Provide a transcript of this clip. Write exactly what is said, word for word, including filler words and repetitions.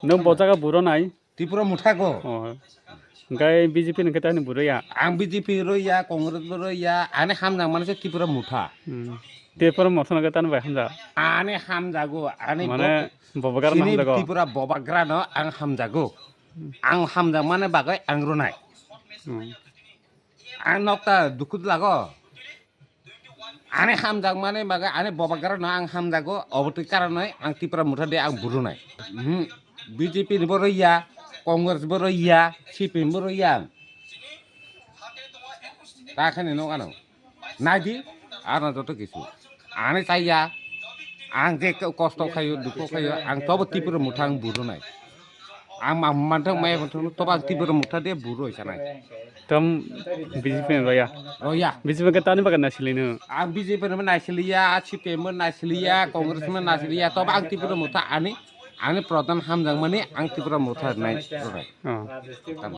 Nwng bo jaga buro nai? Tripura motha go. Oh. Hingke B J P ni khe tani buro ya? Ang B J P ro ya, Congress bo ro ya, ani hamjak mani se Tripura motha. Hmm. Tripura motha no khe tani bai hamjak? Ani hamjago, ani mane bo-, bobagra no sini hamjago? Tripura bobagra no ang hamjago. Ang hamjak mani bagwi ang ronai. Hmm. Ang nokta dukhu lago. Ani hamjak mani bagwi ani bobagra no ang hamjago, obotwi karonoi ang Tripura motha de ang burunai. Hmm. B J P ni bo ro ya, Congress bo ro ya, C P M bo ro ya. Ta khani no ano. Naidi, ano joto kisu. Ani chaya, ang je ko-, kosto khayo, dukho khayo, ang tobo Tripura motha ang burunai. Ang ma-, manthok maya manthok tobo ang Tripura motha de buro sanai. Tam B J P ni roya. Roya. B J P ke tani bagan nasili no. Ang B J P ni naisiliya, C P M ni naisiliya, Congress ni naisiliya, tobo ang Tripura motha ani, ani pradhan hamjak mani ang Tripura motha nai ronai. Oh. Tam.